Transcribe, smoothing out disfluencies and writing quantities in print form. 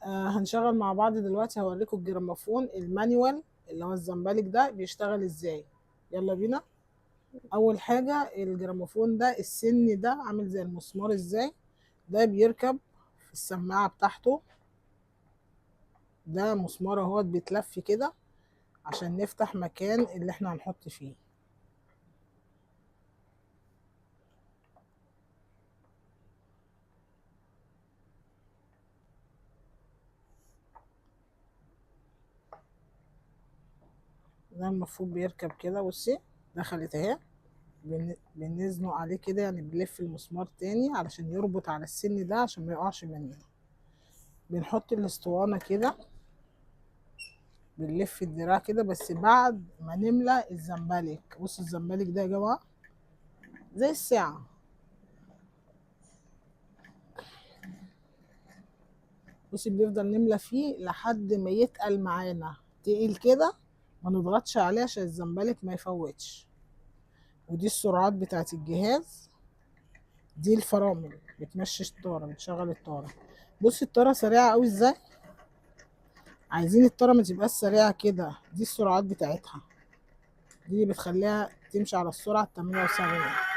هنشغل مع بعض دلوقتي، هوريكم الجرامافون ال manual اللي هو الزمبلك ده بيشتغل ازاي. يلا بينا. اول حاجة الجرامافون ده السن ده عامل زي المسمار ازاي، ده بيركب في السماعة بتاعته، ده مسمار اهوت بيتلف كده عشان نفتح مكان اللي احنا هنحط فيه. ده المفروض بيركب كده، بصي دخلت اهي، بنزنق عليه كده، يعني بنلف المسمار تاني علشان يربط على السن ده عشان ما يقعش مننا. بنحط الاسطوانة كده، بنلف الدراع كده بس بعد ما نملى الزمبلك. بصوا الزمبلك ده يا جماعة زي الساعة. بصي بنفضل نملى فيه لحد ما يتقل معانا، تقيل كده، ما نضغطش عليه عشان الزمبلك ما يفوتش. ودي السرعات بتاعت الجهاز، دي الفرامل بتمشي الطارة، بتشغل الطارة. بصي الطارة سريعة قوي ازاي، عايزين الطارة ما تبقاش سريعة كده، دي السرعات بتاعتها، دي اللي بتخليها تمشي على السرعة 78.